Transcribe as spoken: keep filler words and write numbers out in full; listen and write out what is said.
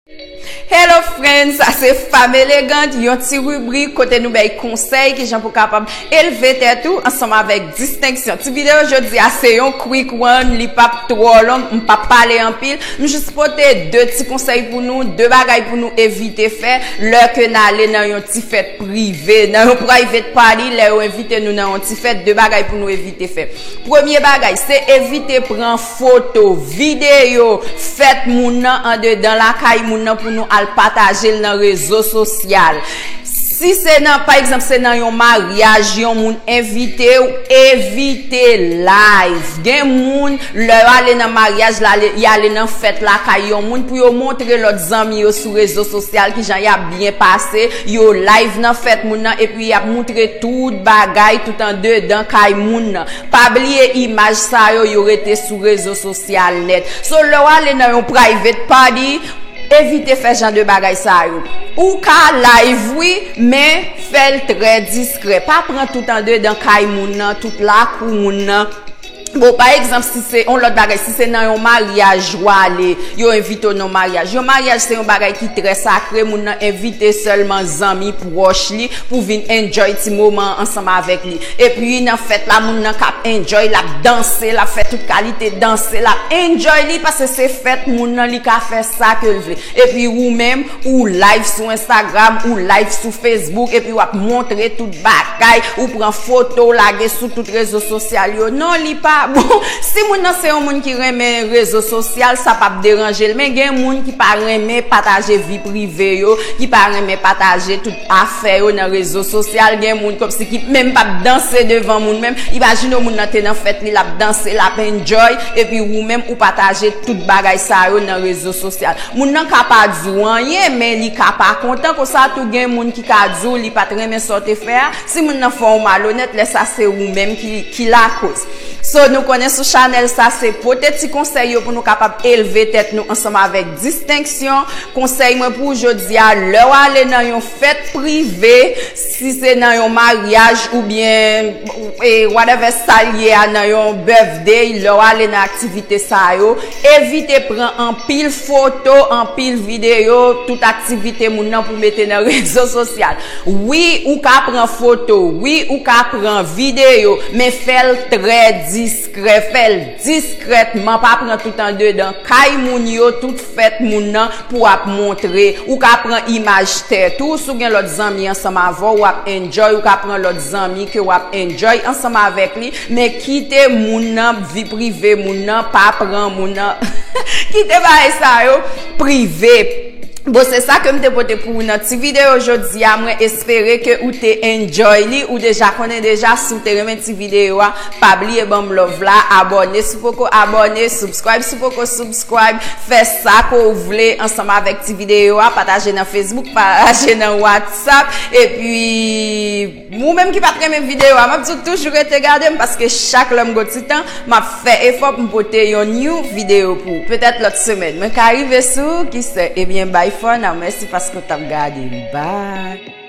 Hello friends, sa se Femme Elegante, yon ti ribrik kote nou bay konsèy kijan pou kapab elve tèt ou ansanm avèk distenksyon. Ti videyo jodi a se yon quick one, li p ap twò long, m p ap pale anpil, m jis pote de ti konsèy pou nou, de bagay pou nou evite fè lè ke n ale nan yon ti fèt prive, nan yon private party, lè yo envite nou nan yon ti fèt, de bagay pou nou evite fè. Premye bagay, se evite pran foto, videyo, fèt moun nan andedan lakay moun nan pou nou al pataje l nan rezo sosyal. Si se nan, pa egzanp, se nan yon maryaj, yon moun envite w, evite live. Gen moun, lè yo ale nan maryaj la, y ale nan fèt lakay yon moun pou yo montre lòt zanmi yo sou rezo sosyal kijan y ap byen pase, yo live nan fèt moun nan, epi y ap montre tout bagay, tout andedan kay moun nan. Pa bliye imaj sa yo, yo rete sou rezo sosyal nèt. So, lè w ale nan yon private party, evite fè jan de bagay sa yo. Ou ka live, wi, men fè l trè diskrè. Pa pran tout andedan kay moun nan, tout lakou moun nan. Bon, pa egzanp, si se yon lòt bagay, si se nan yon maryaj w ale, yo envite w nan maryaj. Yon maryaj se yon bagay ki trè sakre, moun nan envite sèlman zanmi pwòch li pou vin enjoy ti moman an ansanm avèk li. Epi nan fèt la, moun nan k ap enjoy, l ap danse, l ap fè tout kalite danse, l ap enjoy li, paske se fèt moun nan, li ka fè sa ke l vle. Epi ou menm, ou live sou Instagram, ou live sou Facebook, epi w ap montre tout bagay, ou pran foto, w lage sou tout rezo sosyal yo. Non, li pa bon. Si moun nan se yon moun ki renmen rezo sosyal, sa p ap deranje l. Men gen moun ki pa renmen pataje vi prive yo, ki pa renmen pataje tout afè yo nan rezo sosyal. Gen moun kòmsi ki menm p ap danse devan moun menm. Imajine w, moun nan te nan fèt li, l ap danse, l ap enjoy, epi ou menm ou pataje tout bagay sa yo nan rezo sosyal. Moun nan ka pa di w anyen, men li ka pa kontan. Konsa tou, gen moun ki ka di w li pa t renmen sa w te fè a. Si moun nan fè w malonèt, lè sa se ou menm ki, ki lakoz. So, nou konnen sou chanèl sa, se pote ti konsèy yo pou nou kapab elve tèt nou ansanm avèk distenksyon. Konsèy mwen pou w jodi a, lè w ale nan yon fèt prive, si se nan yon maryaj oubyen, e, whatever sa l ye a, nan yon birthday, lè w ale nan aktivite sa yo, evite pran anpil foto, anpil videyo, tout aktivite moun nan pou mete nan rezo sosyal. Wi, ou ka pran foto, wi, ou ka pran videyo, men fè l trè diskrè, fè l diskrètman, pa pran tout andedan kay moun yo, tout fèt moun nan pou w ap montre. Ou ka pran imaj tèt ou, si w gen lòt zanmi ansanm avè w, w ap enjoy, ou ka pran lòt zanmi ke w ap enjoy ansanm avèk li, men kite moun nan, vi prive moun nan, pa pran moun nan, kite bagay sa yo prive. Bon, se sa ke m te pote pou ou nan ti videyo jodi a. Mwen espere ke ou te enjoy li. Ou deja konnen deja, si w te renmen ti videyo a, pa bliye ban m love la, abòne si w poko abòne, subscribe si w poko subscribe, fè sa ke w vle ansanm avèk ti videyo a, pataje nan Facebook, pataje nan WhatsApp, epi ou menm ki pa t renmen videyo a, m ap di w toujou rete gade m, paske chak lè m gon ti tan, m ap fè efò pou m pote yon new videyo pou ou. Petèt lòt semèn, mwen ka rive sou ou, ki sè? Ebyen, bye for now. Mèsi paske w t ap gade m. Bye.